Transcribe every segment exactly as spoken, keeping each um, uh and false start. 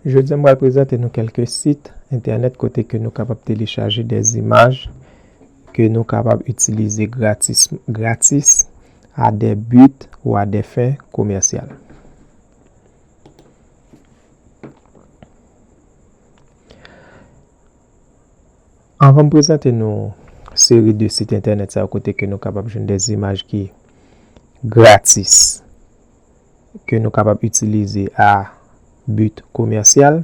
Jodi a, m pral prezante nou kèlke sit entènèt kote ke nou kapab telechaje de zimaj ke nou kapab itilize gratis, gratis à des buts ou à des fins commerciales. Anvan m prezante nou seri de sit entènèt sa yo kote ke nou kapab jwenn de zimaj ki gratis, ke nou kapab itilize à but commercial.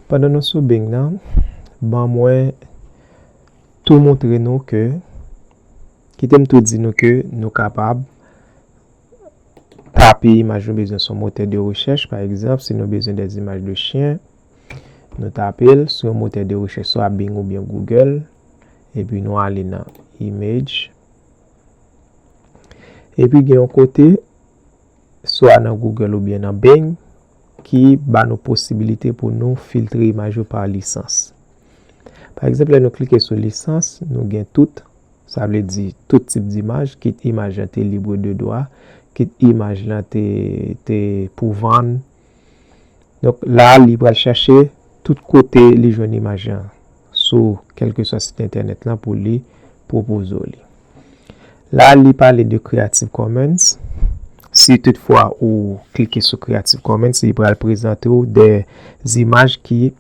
Pandan nou sou Bing nan, ban mwen tou montre nou ke, kite m tou di nou ke nou kapab tape imaj nou bezwen sou motè de rechèch. Pa egzanp, si nou bezwen de zimaj de chyen, nou tape l sou yon motè de rechèch, swa Bing oubyen Google, epi nou ale nan image. Epi gen yon kote, swa nan Google oubyen nan Bing, ki ba nou posibilite pou nou filtre imaj yo pa lisans. Pa egzanp, lè nou klike sou lisans, nou gen tout, sa vle di tout tip d'imaj, kit imaj lan te libre de droit, kit imaj lan te, te pou vann. Donk la, li pral chache tout kote li jwenn imaj lan sou kèlkeswa sit entènèt lan pou li pwopoze w li. La, li pale de Creative Commons. Si toutfwa ou klike sou Creative Commons, li pral prezante w de zimaj ki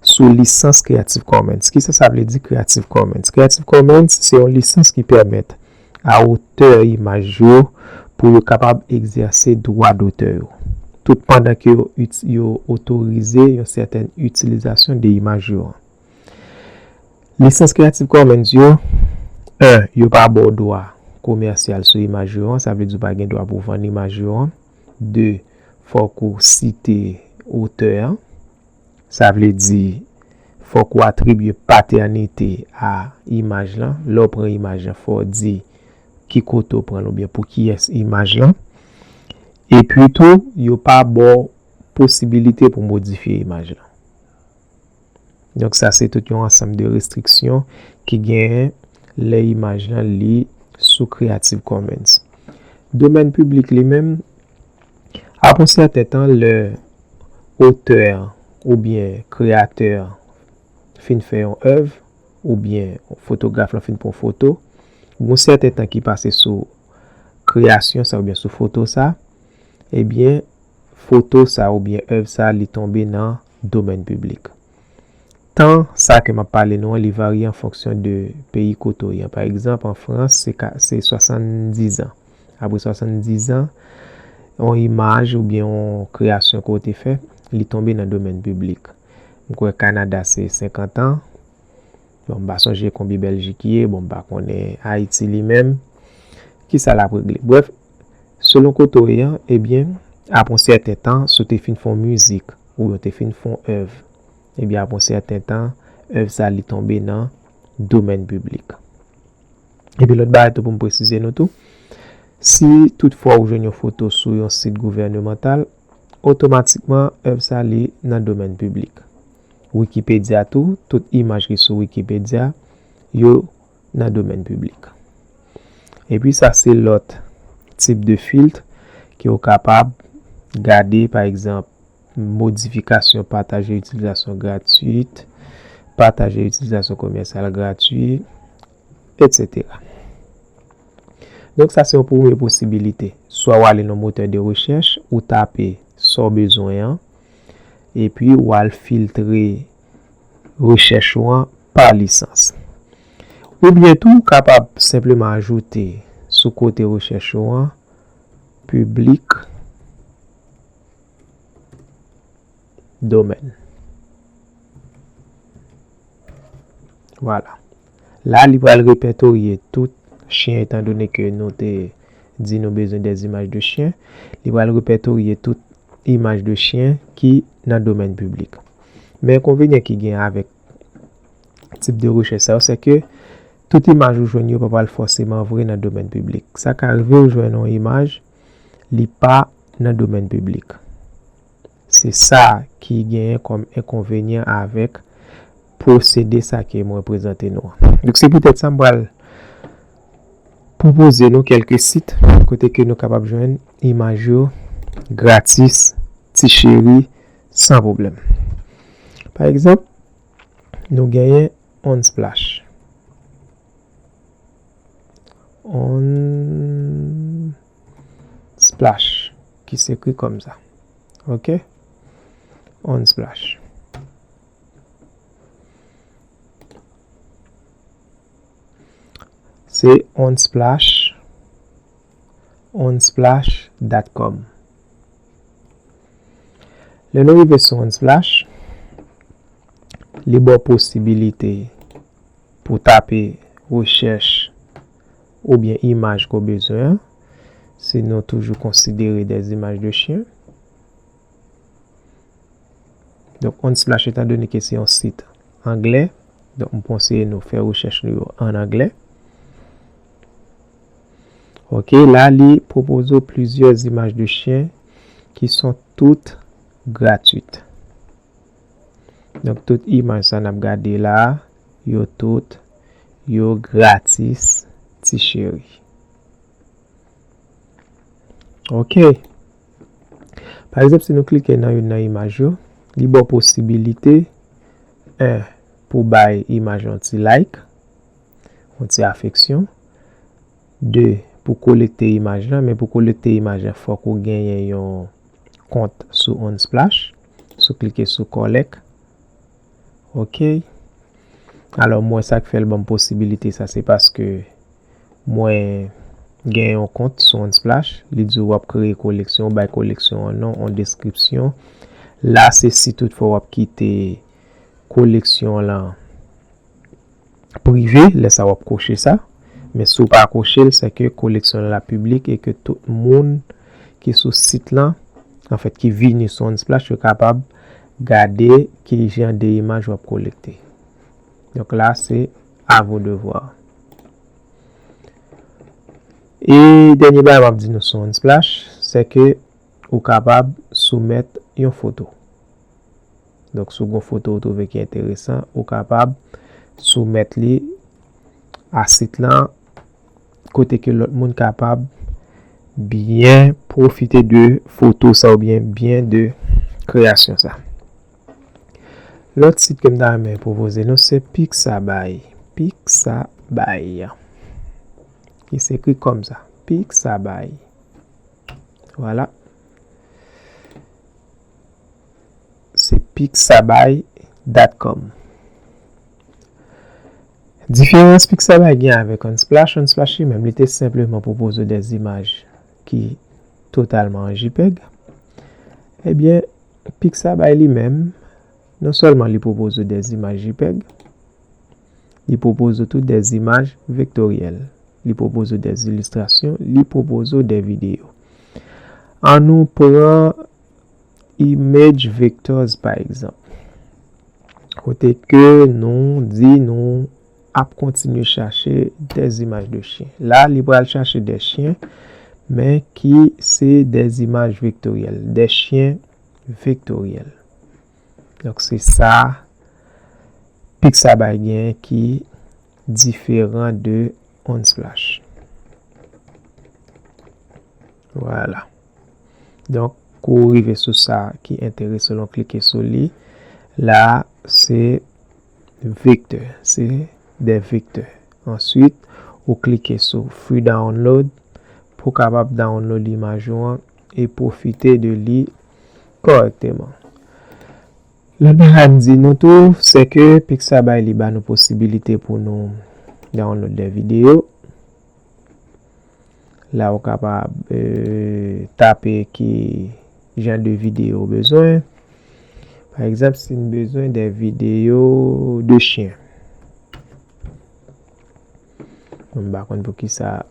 sou lisans Creative Commons. Kisa sa vle di Creative Commons? Creative Commons se yon lisans ki pèmèt a otè imaj yo pou yo kapab egzèse dwa dotè yo, tout pandan ke yo, yo otorize yon sètèn itilizasyon de imaj yo an. Lisans Creative Commons yo, en, yo pa ba w dwa komèsyal sou imaj yo an, sa vle di w pa gen dwa pou w vann imaj yo an. De, fòk ou site otè an, sa vle di fòk ou atribye patènite a imaj lan. Lè w pran imaj lan, fò w di ki kote w pran l oubyen pou kiyès imaj lan. Epi tou, yo pa ba w posibilite pou modifye imaj lan. Donk sa se tout yon ansanm de restriksyon ki genyen lè imaj lan li sou Creative Commons. Domèn piblik li menm, apre yon sèten tan, lè otè an oubyen kreyatè an fin fè yon èv, oubyen fotograf lan fin pran yon foto, gon sèten tan ki pase sou kreyasyon sa oubyen sou foto sa, ebyen, foto sa oubyen èv sa, li tonbe nan domèn piblik. Tan sa ke m ap pale nou an, li varye an fonksyon de peyi kote w ye an. Pa egzanp, an Frans, se ka, se swasanndiz an. Apre swasanndiz an, yon imaj oubyen yon kreyasyon ke w te fè, li tonbe nan domèn piblik. M kwè Kanada se senkant an. Bon, m pa sonje konbyen Bèljik ye, bon, m pa konnen Ayiti li menm. Kisa l ap regle? Brèf, selon kote w ye an, ebyen, apre yon sèten tan, si w te fin fè yon mizik, oubyen w te fin fè yon èv, ebyen, apre yon sèten tan, èv sa li tonbe nan domèn piblik. Epi lòt bagay tou pou m presize nou tou, si toutfwa ou jwenn yon foto sou yon sit gouvènemantal, otomatikman èv sa li nan domèn piblik. Wikipedia tou, tout imaj ki sou Wikipedia, yo nan domèn piblik. Epi sa se lòt tip de filt ke w kapab gade, pa egzanp, modifikasyon, pataje itilizasyon gratwit, pataje itilizasyon komèsyal gratwi, etsetera. Donk sa se yon premye posibilite. Swa w ale nan motè de rechèch, ou tape sa w bezwen an, epi w al filtre rechèch ou an pa lisans. Oubyen tou, ou kapab senpleman ajoute sou kote rechèch ou an, piblik, domèn. Vwala. La, li pral repètorye tout chyen, etandone ke nou te di nou bezwen de zimaj de chyen. Li pral repètorye tout imaj de chyen ki nan domèn piblik. Men enkonvenyan ki gen avèk tip de rechèch sa yo, se ke tout imaj ou jwenn yo pa pral fòseman vre nan domèn piblik. Sa ka rive w jwenn yon imaj, li pa nan domèn piblik. Se sa ki genyen kòm enkonvenyan avèk pwosede sa ke mwen prezante nou an. Donk se poutèt sa m pral pwopoze nou kèlke sit kote ke nou kapab jwenn imaj yo gratis, ti cheri, San pwoblèm. Pa egzanp, nou genyen Unsplash. Unsplash, ki se ekri kòm sa. Ok? Unsplash. Se Unsplash, unsplash dot com. Lè nou rive sou Unsplash, li ba w posibilite pou w tape rechèch oubyen imaj ke w bezwen an, si nou toujou konsidere des images de chien. Donk, Unsplash, etandone ke se yon sit anglè, donk, m konseye nou fè rechèch nou yo an anglè. Ok, la, li pwopoze w plizyè imaj de chyen ki sont toutes gratuites. Donk, tout imaj sa n ap gade la, yo tout, yo gratis, ti cheri. Ok. Pa egzanp, si nou klike nan youn nan imaj yo, li ba w posibilite, en, pou bay imaj yon ti like, yon ti afeksyon. De, pou kolekte imaj lan, men pou kolekte imaj lan, fòk ou genyen yon kont sou Unsplash. Si w klike sou Collect. Ok. Alò, mwen, sa k fè l ban m posibilite sa, se paske mwen gen yon kont sou Unsplash. Li di w ap kreye koleksyon, w bay koleksyon an non, yon deskripsyon. La, se si toutfwa w ap kite koleksyon lan prive, lè sa w ap koche sa. Men si w pa koche l, se ke koleksyon lan la piblik e ke tout moun ki sou sit lan, anfèt, ki vini sou Unsplash, yo kapab gade ki jan de imaj w ap kolekte. Donk la, se à vos devoirs. E dènye bagay m ap di nou sou Unsplash, se ke ou kapab soumèt yon foto. Donk, si w gen yon foto ou twouve ki enteresan, ou kapab soumèt li a sit lan, kote ke lòt moun kapab byen pwofite de foto sa oubyen byen de kreyasyon sa. Lòt sit ke m ta renmen pwopoze nou, se Pixabay. Pixabay. Ki se ekri kòm sa. Pixabay. Vwala. Se pixabay dot com. Diferans Pixabay gen avèk Unsplash, Unsplash li menm, li te senpleman pwopoze w des images ki totalman an JPEG. Ebyen, Pixabay li menm, non sèlman li pwopoze w des images JPEG, li pwopoze w tou des images vectorielles. Li pwopoze w des illustrations, li pwopoze w des vidéos. Ann nou pran Image Vectors, pa egzanp. Kote ke nou di nou ap kontinye chache des images de chien. La, li pral chache des chiens, men ki se des images vectorielles, des chiens vectoriels. Donk, se sa Pixabay gen ki diferan de Unsplash. Vwala. Donk, kou w rive sou sa ki enterese w, w klike sou li. La, se vecteurs, se des vecteurs. Answit, ou klike sou Free Download pou w kapab download imaj ou an e pwofite de li kòrèkteman. Lòt bagay m di nou tou, se ke Pixabay li ba nou posibilite pou nou download des vidéos. La ou kapab, euh, tape ki jan de videyo ou bezwen. Pa egzanp, si n bezwen des vidéos de chien. Mwen m pa konn poukisa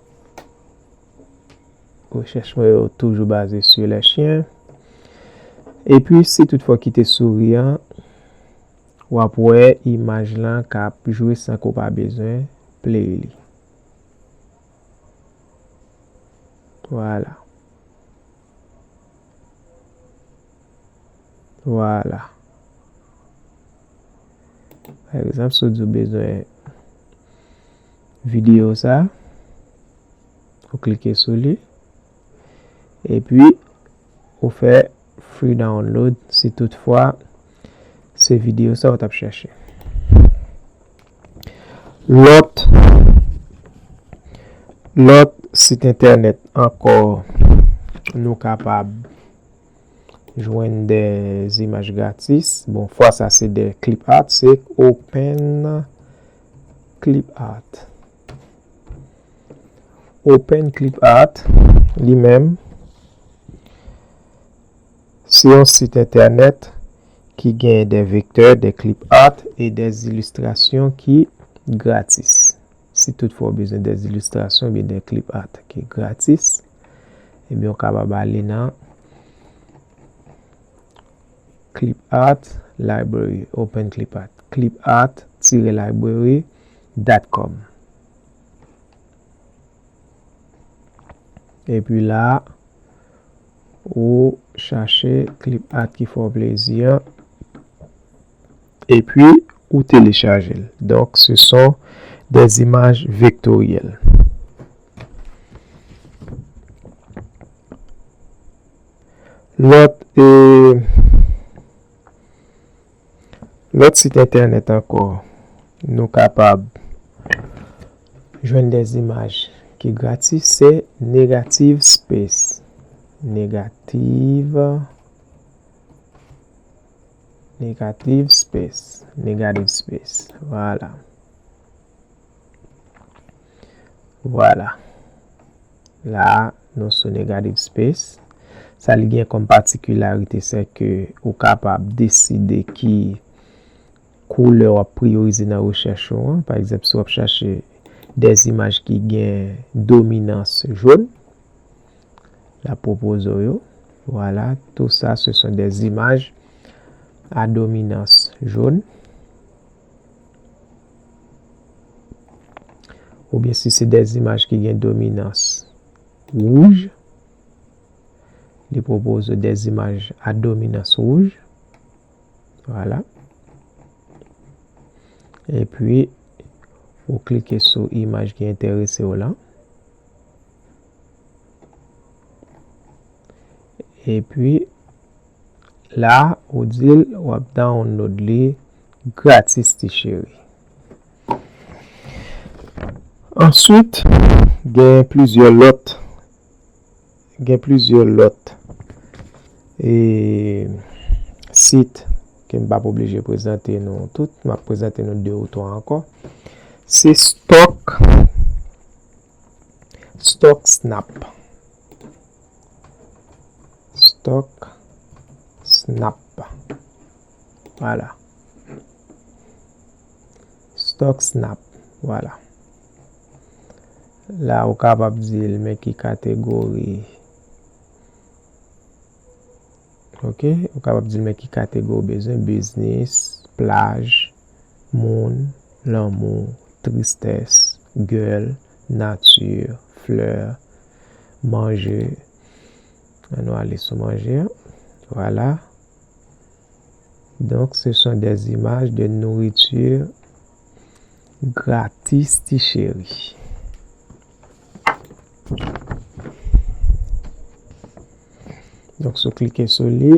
rechèch mwen yo toujou baze sur les chiens. Epi, si toutfwa w kite souri an, w ap wè imaj lan k ap jwe san ke w pa bezwen play li. Vwala. Vwala. Pa egzanp, si w di w bezwen videyo sa, ou klike sou li, epi ou fè Free download, si toutfwa se videyo sa w t ap chèche. Lòt, lòt sit entènèt ankò, nou kapab jwenn de zimaj gratis. Bon, fwa sa se de clip art, se Open Clip Art. Open Clip Art, li menm, se yon sit entènèt ki gen de vektè, de clip art e de ilistrasyon ki gratis. Si toutfwa w bezwen de ilistrasyon oubyen de clip art ki gratis, ebyen, w kapab ale nan Clip Art Library, Open Clip Art, clip art tiret library dot com. Epi la, ou chache clip art ki fè w plezi an, epi ou telechaje l. Donc, ce sont des images vectorielles. Lòt, e, lòt sit entènèt ankò, nou kapab jwenn de zimaj ki gratis, se Negative Space. Negative, Negative Space. Negative Space. Vwala. Vwala. La, nou sou Negative Space. Sa li gen kòm patikilarite, se ke ou kapab deside ki koulè w ap priyorize nan rechèch ou an. Pa egzanp, si w ap chache de zimaj ki gen dominans jòn, l ap pwopoze w yo. Vwala, tout sa, ce sont des images à dominance jaune. Oubyen si se de zimaj ki gen dominans wouj, li pwopoze de zimaj a dominans wouj. Vwala. Epi, ou klike sou imaj ki enterese w lan. Epi, la, ou di l w ap download li gratis, ti cheri. Answit, gen plizyè lòt, gen plizyè lòt, e, sit ke m p ap oblije prezante nou tout. M ap prezante nou de ou twa ankò. Se Stock, Stock Snap. Stock Snap. Vwala. Stock Snap. Vwala. La, ou kapab di l men ki kategori. Ok, ou kapab di l men ki kategori w bezwen, biznis, plaj, moun, lanmou, tristès, gèl, nati, flè, manje. Ann nou ale sou manje an. Vwala. Donc, ce sont des images de nourriture gratis, ti cheri. Donk, si w klike sou li,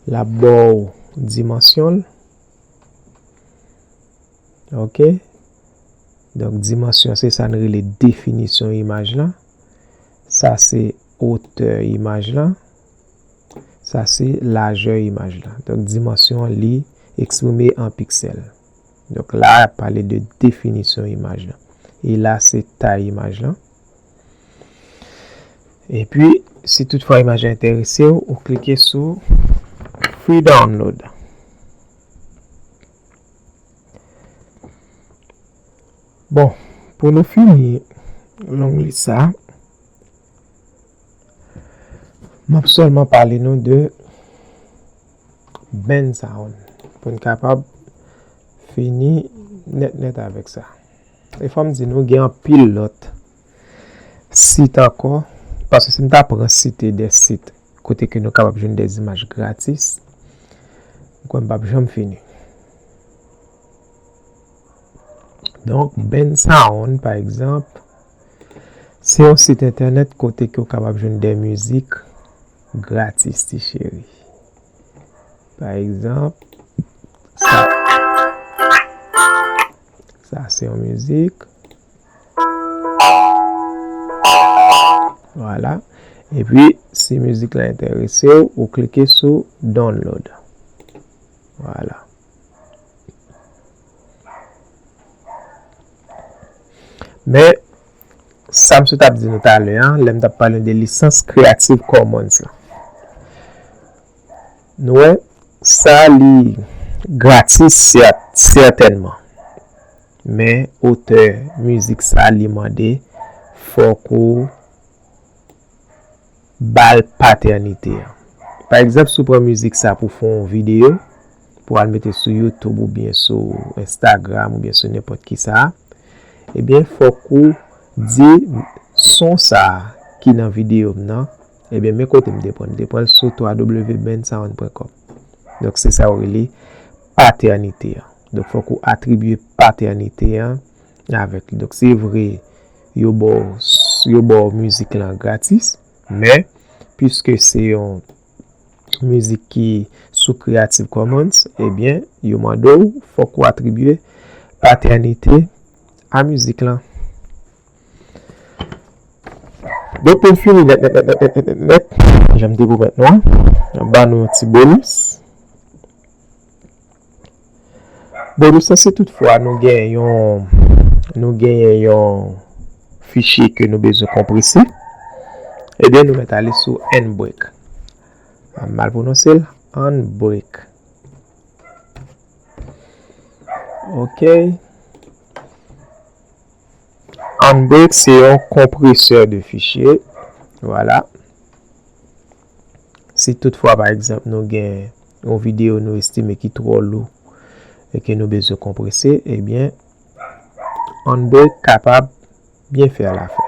l ap ba w dimansyon l. Ok. Donk, dimansyon, se sa n rele definisyon imaj lan. Sa se otè imaj lan. Sa se lajè imaj lan. Donk, dimansyon an, li eksprime an piksèl. Donk, la, y ap pale de definisyon imaj lan. E la, se tay imaj lan. Epi, si toutfwa imaj la enterese w, ou klike sou Free Download. Bon, pou nou fini long lis sa, m ap sèlman pale nou de Bensound pou n kapab fini nèt nèt avèk sa. E fò m di nou, gen anpil lòt sit ankò, paske si m ta pran site de sit kote ke nou kapab jwenn de zimaj gratis, m kwè m p ap janm fini. Donk, Bensound, pa egzanp, se yon sit entènèt kote ke w kapab jwenn de mizik gratis, ti cheri. Pa egzanp, sa. Sa se yon mizik. Vwala. Epi, si mizik la enterese w, ou klike sou download. Vwala. Men, sa m sot ap di nou talè a, lè m t ap pale de lisans Creative Commons la. Nou wè, sa li gratis, sèt, sètènman. Men, otè mizik sa, li mande fòk ou ba l patènite an. Pa egzanp, si w pran mizik sa pou fè yon videyo, pou al mete sou YouTube oubyen sou Instagram oubyen sou nenpòt ki sa, ebyen, fòk ou di son sa ki nan videyo m nan, ebyen, men kote m te pran l. M te pran l sou w w w bensound pwen kòm. Donk, se sa yo rele patènite an. Donk, fòk ou atribye patènite an avèk li. Donk, se vre, yo ba w, yo ba w mizik lan gratis, men, piske se yon mizik ki sou Creative Commons, ebyen, yo mande w, fòk ou atribye patènite a mizik lan. Donk, pou n fini nèt, nèt, nèt, nèt, nèt, nèt, nèt, jan m te pwomèt nou an, m ban nou yon ti bonis. Bonis lan, si toutfwa nou gen yon, nou genyen yon fichye ke nou bezwen konprese, ebyen, nou mèt ale sou Handbrake. M mal pwononse l, Handbrake. Ok. Handbrake se yon konpresè de fichye. Vwala. Si toutfwa, pa egzanp, nou gen yon videyo nou estime ki twò lou e ke nou bezwen konprese, ebyen, Handbrake kapab byen fè l afè.